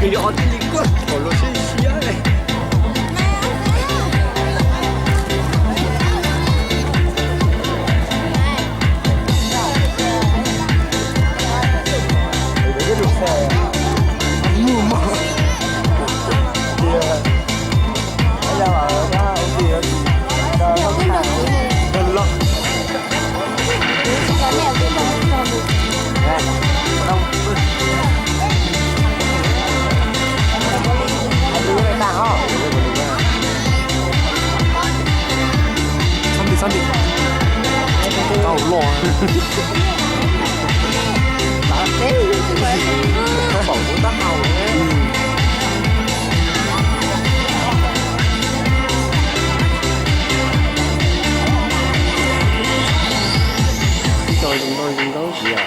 Koj yog ob tib li koj qhov los siab siab. Txhob nti, txhob nti. Tau loj. Tav teb, tau pom kuv tab hau. Ib co zoo nkauj zoo nkauj siab.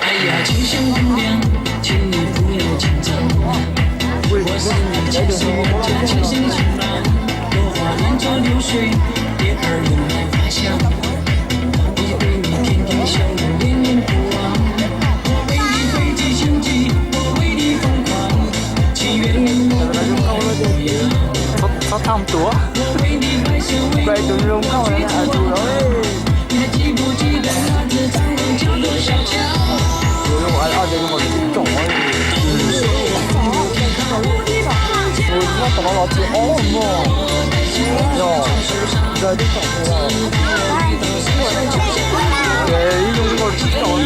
Txhob tham tuav. Tus zoo nkauj na, tus no. Tus no los tsis ob no. Yog, ntawd twb tsom tus no. Ib zoo nkauj tsis tsom.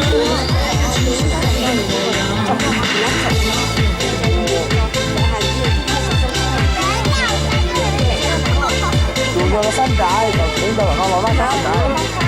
Tus no los sab nrad, tom kev ntawd no los sab nrad.